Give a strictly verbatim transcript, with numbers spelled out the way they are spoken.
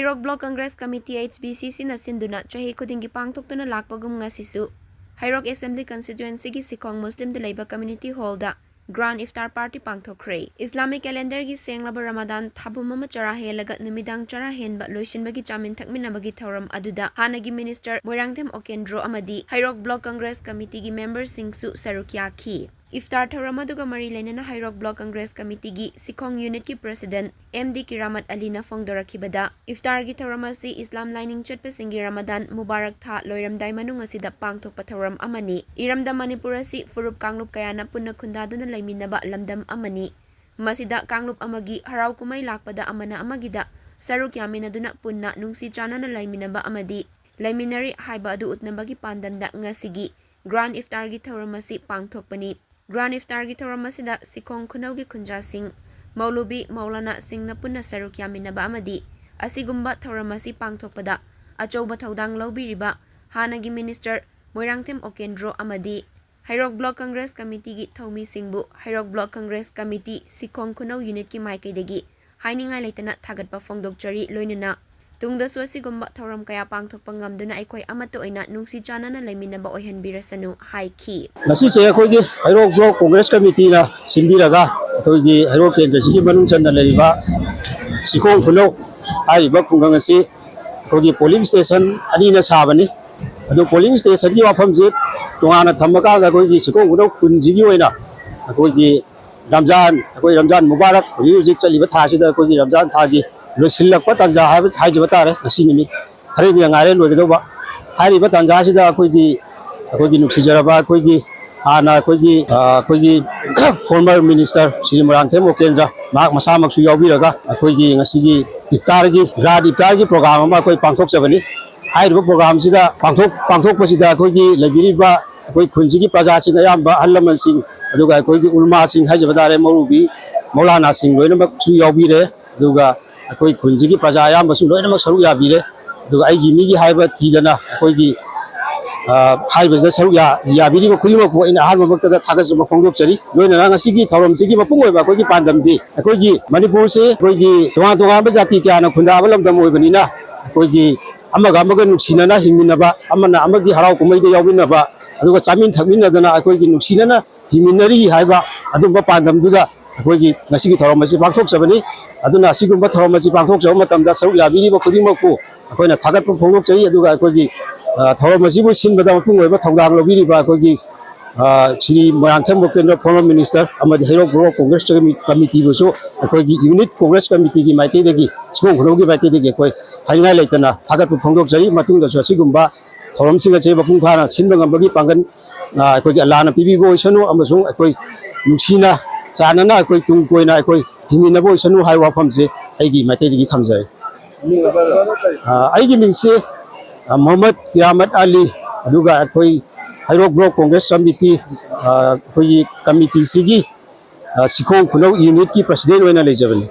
ꯍꯩꯔꯣꯛ Block Congress Committee, H B C C ꯅ ꯁꯤꯟꯗꯨꯅ ꯆꯍꯤ ꯈꯨꯗꯤꯡꯒꯤ ꯄꯥꯡꯊꯣꯛꯇꯨꯅ ꯂꯥꯛꯄꯒꯨꯝ ꯉꯁꯤꯁꯨ ꯍꯩꯔꯣꯛ Assembly Constituency ꯒꯤ ꯁꯤꯈꯣꯡ ꯃꯨꯁꯂꯤꯝꯗ ꯂꯩꯕ Community Hall ꯗ Grand Iftar Party ꯄꯥꯡꯊꯣꯛꯈ꯭ꯔꯦ꯫ Islamic calendar ꯒꯤ ꯁꯦꯡꯂꯕ ꯔꯃꯥꯗꯥꯟ ꯊꯥꯕꯨꯝ ꯑꯃ ꯆꯔꯥ ꯍꯦꯜꯂꯒ ꯅꯨꯃꯤꯗꯥꯡ ꯆꯔꯥ ꯍꯦꯟꯕ ꯂꯣꯏꯁꯤꯟꯕꯒꯤ ꯆꯥꯃꯤꯟ ꯊꯛꯃꯤꯟꯅꯕꯒꯤ ꯊꯧꯔꯝ ꯑꯗꯨꯗ ꯍꯥꯟꯅꯒꯤ Minister ꯃꯣꯏꯔꯥꯡꯊꯦꯝ ꯑꯣꯀꯦꯟꯗ꯭ꯔꯣ ꯑꯃꯗꯤ ꯍꯩꯔꯣꯛ Block Congress Committee ꯒꯤ member ꯁꯤꯡꯁꯨ ꯁꯔꯨꯛ ꯌꯥꯈꯤ꯫ Iftar ꯊꯧꯔꯝ ꯑꯗꯨꯒ ꯃꯔꯤ ꯂꯩꯅꯅ ꯍꯩꯔꯣꯛ Block Congress Committee ꯒꯤ ꯁꯤꯈꯣꯡ unit ꯀꯤ President M D ꯀꯤꯔꯥꯃꯠ ꯑꯂꯤꯅ ꯐꯣꯡꯗꯣꯔꯛꯈꯤꯕꯗ, Iftar ꯒꯤ ꯊꯧꯔꯝ ꯑꯁꯤ ꯏꯁꯂꯥꯝ ꯂꯥꯏꯅꯤꯡ ꯆꯠꯄꯁꯤꯡꯒꯤ ꯔꯃꯗꯥꯟ ꯃꯨꯕꯥꯔꯛ ꯊꯥ ꯂꯣꯏꯔꯝꯗꯥꯏ ꯃꯅꯨꯡ ꯑꯁꯤꯗ ꯄꯥꯡꯊꯣꯛꯄ ꯊꯧꯔꯝ ꯑꯃꯅꯤ꯫ ꯏꯔꯝꯗꯝ ꯃꯅꯤꯄꯨꯔ ꯑꯁꯤ ꯐꯨꯔꯨꯞ ꯀꯥꯡꯂꯨꯞ ꯀꯌꯥꯅ ꯄꯨꯟꯅ ꯈꯨꯟꯗꯥꯗꯨꯅ ꯂꯩꯃꯤꯟꯅꯕ ꯂꯝꯗꯝ ꯑꯃꯅꯤ꯫ ꯃꯁꯤꯗ ꯀꯥꯡꯂꯨꯞ ꯑꯃꯒꯤ ꯍꯔꯥꯎ ꯀꯨꯝꯍꯩ ꯂꯥꯛꯄꯗ ꯑꯃꯅ ꯑꯃꯒꯤꯗ ꯁꯔꯨꯛ ꯌꯥꯃꯤꯟꯅꯗꯨꯅ ꯄꯨꯟꯅ ꯅꯨꯡꯁꯤ ꯆꯥꯟꯅꯅ ꯂꯩꯃꯤꯟꯅꯕ ꯑꯃꯗꯤ ꯂꯩꯃꯤꯟꯅꯔꯤ ꯍꯥꯏꯕ ꯑꯗꯨ ꯎꯠꯅꯕꯒꯤ ꯄꯥꯟꯗꯝꯗ ꯉꯁꯤꯒꯤ Grand Iftar ꯒꯤ ꯊꯧꯔꯝ ꯑꯁꯤ ꯄꯥꯡꯊꯣꯛꯄꯅꯤ꯫ Grand Iftar ꯒꯤ ꯊꯧꯔꯝ ꯑꯁꯤꯗ ꯁꯤꯈꯣꯡ ꯈꯨꯅꯧꯒꯤ ꯈꯨꯟꯖꯥꯁꯤꯡ, ꯃꯧꯂꯨꯕꯤ, ꯃꯧꯂꯥꯅꯥꯁꯤꯡꯅ ꯄꯨꯟꯅ ꯁꯔꯨꯛ ꯌꯥꯃꯤꯟꯅꯕ ꯑꯃꯗꯤ ꯑꯁꯤꯒꯨꯝꯕ ꯊꯧꯔꯝ ꯑꯁꯤ ꯄꯥꯡꯊꯣꯛꯄꯗ ꯑꯆꯧꯕ ꯊꯧꯗꯥꯡ ꯂꯧꯕꯤꯔꯤꯕ ꯍꯥꯟꯅꯒꯤ Minister ꯃꯣꯏꯔꯥꯡꯊꯦꯝ ꯑꯣꯀꯦꯟꯗ꯭ꯔꯣ ꯑꯃꯗꯤ ꯍꯩꯔꯣꯛ Block Congress Committee ꯒꯤ ꯊꯧꯃꯤꯁꯤꯡꯕꯨ ꯍꯩꯔꯣꯛ Block Congress Committee Sikhong ꯈꯨꯅꯧ unit ꯀꯤ ꯃꯥꯏꯀꯩꯗꯒꯤ ꯍꯥꯏꯅꯤꯡꯉꯥꯏ ꯂꯩꯇꯅ ꯊꯥꯒꯠꯄ ꯐꯣꯡꯗꯣꯛꯆꯔꯤ꯫ ꯂꯣꯏꯅꯅ ꯇꯨꯡꯗꯁꯨ ꯑꯁꯤꯒꯨꯝꯕ ꯊꯧꯔꯝ ꯀꯌꯥ ꯄꯥꯡꯊꯣꯛꯄ ꯉꯝꯗꯨꯅ ꯑꯩꯈꯣꯏ ꯑꯃꯠꯇ ꯑꯣꯏꯅ ꯅꯨꯡꯁꯤ ꯆꯥꯟꯅꯅ ꯂꯩꯃꯤꯟꯅꯕ ꯑꯣꯏꯍꯟꯕꯤꯔꯁꯅꯨ ꯍꯥꯏꯈꯤ꯫ ꯉꯁꯤꯁꯦ ꯑꯩꯈꯣꯏꯒꯤ ꯍꯩꯔꯣꯛ Block Congress Committee ꯅ ꯁꯤꯟꯕꯤꯔꯒ ꯑꯩꯈꯣꯏꯒꯤ ꯍꯩꯔꯣꯛ ꯀꯦꯟꯗ꯭ꯔꯁꯤꯒꯤ ꯃꯅꯨꯡ ꯆꯟꯅ ꯂꯩꯔꯤꯕ ꯁꯤꯈꯣꯡ ꯈꯨꯅꯧ ꯍꯥꯏꯔꯤꯕ ꯈꯨꯡꯒꯪ ꯑꯁꯤ ꯑꯩꯈꯣꯏꯒꯤ polling station ꯑꯅꯤꯅ ꯁꯥꯕꯅꯤ꯫ ꯑꯗꯨ polling station ꯒꯤ ꯋꯥꯐꯝꯁꯦ ꯇꯣꯉꯥꯟꯅ ꯊꯝꯃꯀꯥꯟꯗ ꯑꯩꯈꯣꯏꯒꯤ ꯁꯤꯈꯣꯡ ꯈꯨꯅꯧ ꯈꯨꯟꯁꯤꯒꯤ ꯑꯣꯏꯅ ꯑꯩꯈꯣꯏꯒꯤ ꯔꯝꯖꯥꯟ, ꯑꯩꯈꯣꯏ ꯔꯝꯖꯥꯟ ꯃꯨꯕꯥꯔꯛ, ꯍꯧꯖꯤꯛ ꯍꯧꯖꯤꯛ ꯆꯠꯂꯤꯕ ꯊꯥꯁꯤꯗ ꯑꯩꯈꯣꯏꯒꯤ ꯔꯝꯖꯥꯟ ꯊꯥꯒꯤ ꯂꯣꯏꯁꯤꯜꯂꯛꯄ ꯇꯥꯟꯖꯥ ꯍꯥꯏꯕ, ꯍꯥꯏꯖꯕ ꯇꯥꯔꯦ꯫ ꯉꯁꯤ ꯅꯨꯃꯤꯠ ꯈꯔꯅꯤꯗ ꯉꯥꯏꯔꯦ ꯂꯣꯏꯒꯗꯧꯕ꯫ ꯍꯥꯏꯔꯤꯕ ꯇꯥꯟꯖꯥꯁꯤꯗ ꯑꯩꯈꯣꯏꯒꯤ, ꯑꯩꯈꯣꯏꯒꯤ ꯅꯨꯡꯁꯤꯖꯔꯕ ꯑꯩꯈꯣꯏꯒꯤ ꯍꯥꯟꯅ ꯑꯩꯈꯣꯏꯒꯤ, ꯑ, ꯑꯩꯈꯣꯏꯒꯤ former minister ꯁ꯭ꯔꯤ ꯃꯣꯏꯔꯥꯡꯊꯦꯝ ꯑꯣꯀꯦꯟꯗ꯭ꯔ, ꯃꯍꯥꯛ ꯃꯁꯥꯃꯛꯁꯨ ꯌꯥꯎꯕꯤꯔꯒ ꯑꯩꯈꯣꯏꯒꯤ ꯉꯁꯤꯒꯤ ꯏꯐꯇꯥꯔꯒꯤ, ꯒ꯭ꯔꯥꯟ ꯏꯐꯇꯥꯔꯒꯤ program ꯑꯃ ꯑꯩꯈꯣꯏ ꯄꯥꯡꯊꯣꯛꯆꯕꯅꯤ꯫ ꯍꯥꯏꯔꯤꯕ program ꯁꯤꯗ ꯄꯥꯡꯊꯣꯛ-, ꯄꯥꯡꯊꯣꯛꯄꯁꯤꯗ ꯑꯩꯈꯣꯏꯒꯤ ꯂꯩꯕꯤꯔꯤꯕ ꯑꯩꯈꯣꯏ ꯈꯨꯟꯁꯤꯒꯤ ꯄ꯭ꯔꯖꯥꯁꯤꯡ ꯑꯌꯥꯝꯕ, ꯑꯍꯜ ꯂꯃꯟꯁꯤꯡ, ꯑꯗꯨꯒ ꯑꯩꯈꯣꯏꯒꯤ ꯎꯂꯃꯥꯁꯤꯡ ꯍꯥꯏꯖꯕ ꯇꯥꯔꯦ, ꯃꯧꯔꯨꯕꯤ, ꯃꯧꯂꯥꯅꯥꯁꯤꯡ ꯂꯣꯏꯅꯃꯛꯁꯨ ꯌꯥꯎꯕꯤꯔꯦ꯫ ꯑꯗꯨꯒ ꯑꯩꯈꯣꯏ ꯈꯨꯟꯁꯤꯒꯤ ꯄ꯭ꯔꯖꯥ ꯑꯌꯥꯝꯕꯁꯨ ꯂꯣꯏꯅꯃꯛ ꯁꯔꯨꯛ ꯌꯥꯕꯤꯔꯦ꯫ ꯑꯗꯨꯒ ꯑꯩꯒꯤ ꯃꯤꯒꯤ ꯍꯥꯏꯕ ꯊꯤꯗꯅ ꯑꯩꯈꯣꯏꯒꯤ ꯑ, ꯍꯥꯏꯔꯤꯕꯁꯤꯗ ꯁꯔꯨꯛ ꯌꯥ-, ꯌꯥꯕꯤꯔꯤꯕ ꯈꯨꯗꯤꯡꯃꯛꯄꯨ ꯑꯩꯅ ꯑꯍꯥꯟꯕꯃꯛꯇꯗ ꯊꯥꯒꯠꯆꯕ ꯐꯣꯡꯗꯣꯛꯆꯔꯤ꯫ ꯂꯣꯏꯅꯅ ꯉꯁꯤꯒꯤ ꯊꯧꯔꯝꯁꯤꯒꯤ ꯃꯄꯨꯡ ꯑꯣꯏꯕ ꯑꯩꯈꯣꯏꯒꯤ ꯄꯥꯟꯗꯝꯗꯤ ꯑꯩꯈꯣꯏꯒꯤ ꯃꯅꯤꯄꯨꯔꯁꯤ ꯑꯩꯈꯣꯏꯒꯤ ꯇꯣꯉꯥꯟ ꯇꯣꯉꯥꯟꯕ ꯖꯥꯇꯤ ꯀꯌꯥꯅ ꯈꯨꯟꯗꯥꯕ ꯂꯝꯗꯝ ꯑꯣꯏꯕꯅꯤꯅ ꯑꯩꯈꯣꯏꯒꯤ ꯑꯃꯒ ꯑꯃꯒ ꯅꯨꯡꯁꯤꯅꯅ ꯍꯤꯡꯃꯤꯟꯅꯕ, ꯑꯃꯅ ꯑꯃꯒꯤ ꯍꯔꯥꯎ ꯀꯨꯝꯍꯩꯗ ꯌꯥꯎꯃꯤꯟꯅꯕ, ꯑꯗꯨꯒ ꯆꯥꯃꯤꯟ ꯊꯛꯃꯤꯟꯅꯗꯅ ꯑꯩꯈꯣꯏꯒꯤ ꯅꯨꯡꯁꯤꯅꯅ ꯍꯤꯡꯃꯤꯟꯅꯔꯤ ꯍꯥꯏꯕ ꯑꯗꯨꯝꯕ ꯄꯥꯟꯗꯝꯗꯨꯗ ꯑꯩꯈꯣꯏꯒꯤ ꯉꯁꯤꯒꯤ ꯊꯧꯔꯝ ꯑꯁꯤ ꯄꯥꯡꯊꯣꯛꯆꯕꯅꯤ꯫ ꯑꯗꯨꯅ ꯑꯁꯤꯒꯨꯝꯕ ꯊꯧꯔꯝ ꯑꯁꯤ ꯄꯥꯡꯊꯣꯛꯆꯕ ꯃꯇꯝꯗ ꯁꯔꯨꯛ ꯌꯥꯕꯤꯔꯤꯕ ꯈꯨꯗꯤꯡꯃꯛꯄꯨ ꯑꯩꯈꯣꯏꯅ ꯊꯥꯒꯠꯄ ꯐꯣꯡꯗꯣꯛꯆꯔꯤ꯫ ꯑꯗꯨꯒ ꯑꯩꯈꯣꯏꯒꯤ, ꯑ, ꯊꯧꯔꯝ ꯑꯁꯤꯕꯨ ꯁꯤꯟꯕꯗ ꯃꯄꯨꯡ ꯑꯣꯏꯕ ꯊꯧꯗꯥꯡ ꯂꯧꯕꯤꯔꯤꯕ ꯑꯩꯈꯣꯏꯒꯤ, ꯑ, ꯁ꯭ꯔꯤ ꯃꯣꯏꯔꯥꯡꯊꯦꯝ ꯕꯣꯀꯦꯟꯗ꯭ꯔ former minister ꯑꯃꯗꯤ ꯍꯩꯔꯣꯛ block congress committee ꯀꯃꯤꯇꯤꯕꯨꯁꯨ ꯑꯩꯈꯣꯏꯒꯤ unit congress committeeꯒꯤ ꯃꯥꯏꯀꯩꯗꯒꯤ, ꯁꯤꯈꯣꯡ ꯈꯨꯅꯧꯒꯤ ꯃꯥꯏꯀꯩꯗꯒꯤ ꯑꯩꯈꯣꯏ ꯍꯥꯏꯅꯤꯡꯉꯥꯏ ꯂꯩꯇꯅ ꯊꯥꯒꯠꯄ ꯐꯣꯡꯗꯣꯛꯆꯔꯤ꯫ ꯃꯇꯨꯡꯗꯁꯨ ꯑꯁꯤꯒꯨꯝꯕ ꯊꯧꯔꯝꯁꯤꯡ ꯑꯁꯤ ꯃꯄꯨꯡ ꯐꯥꯅ ꯁꯤꯟꯕ ꯉꯝꯕꯒꯤ ꯄꯥꯡꯒꯜ, ꯑ, ꯑꯩꯈꯣꯏꯒꯤ ꯑꯜꯂꯥꯅ ꯄꯤꯕꯤꯕ ꯑꯣꯏꯁꯅꯨ, ꯑꯃꯁꯨꯡ ꯑꯩꯈꯣꯏ ꯅꯨꯡꯁꯤꯅ ꯆꯥꯟꯅꯅ ꯑꯩꯈꯣꯏ ꯇꯨꯡ ꯀꯣꯏꯅ ꯑꯩꯈꯣꯏ ꯍꯤꯡꯃꯤꯟꯅꯕ ꯑꯣꯏꯁꯅꯨ ꯍꯥꯏꯕ ꯋꯥꯐꯝꯁꯦ ꯑꯩꯒꯤ ꯃꯥꯏꯀꯩꯗꯒꯤ ꯊꯝꯖꯔꯤ꯫ ꯑ, ꯑꯩꯒꯤ ꯃꯤꯡꯁꯦ, ꯑ, ꯃꯣꯍꯝꯃꯗ ꯀꯤꯌꯥꯃꯠ ꯑꯂꯤ, ꯑꯗꯨꯒ ꯑꯩꯈꯣꯏ ꯍꯩꯔꯣꯛ block congress committee, ꯑ, ꯑꯩꯈꯣꯏꯒꯤ committeeꯁꯤꯒꯤ, ꯑ, ꯁꯤꯈꯣꯡ ꯈꯨꯅꯧ unitꯀꯤ president ꯑꯣꯏꯅ ꯂꯩꯖꯕꯅꯤ꯫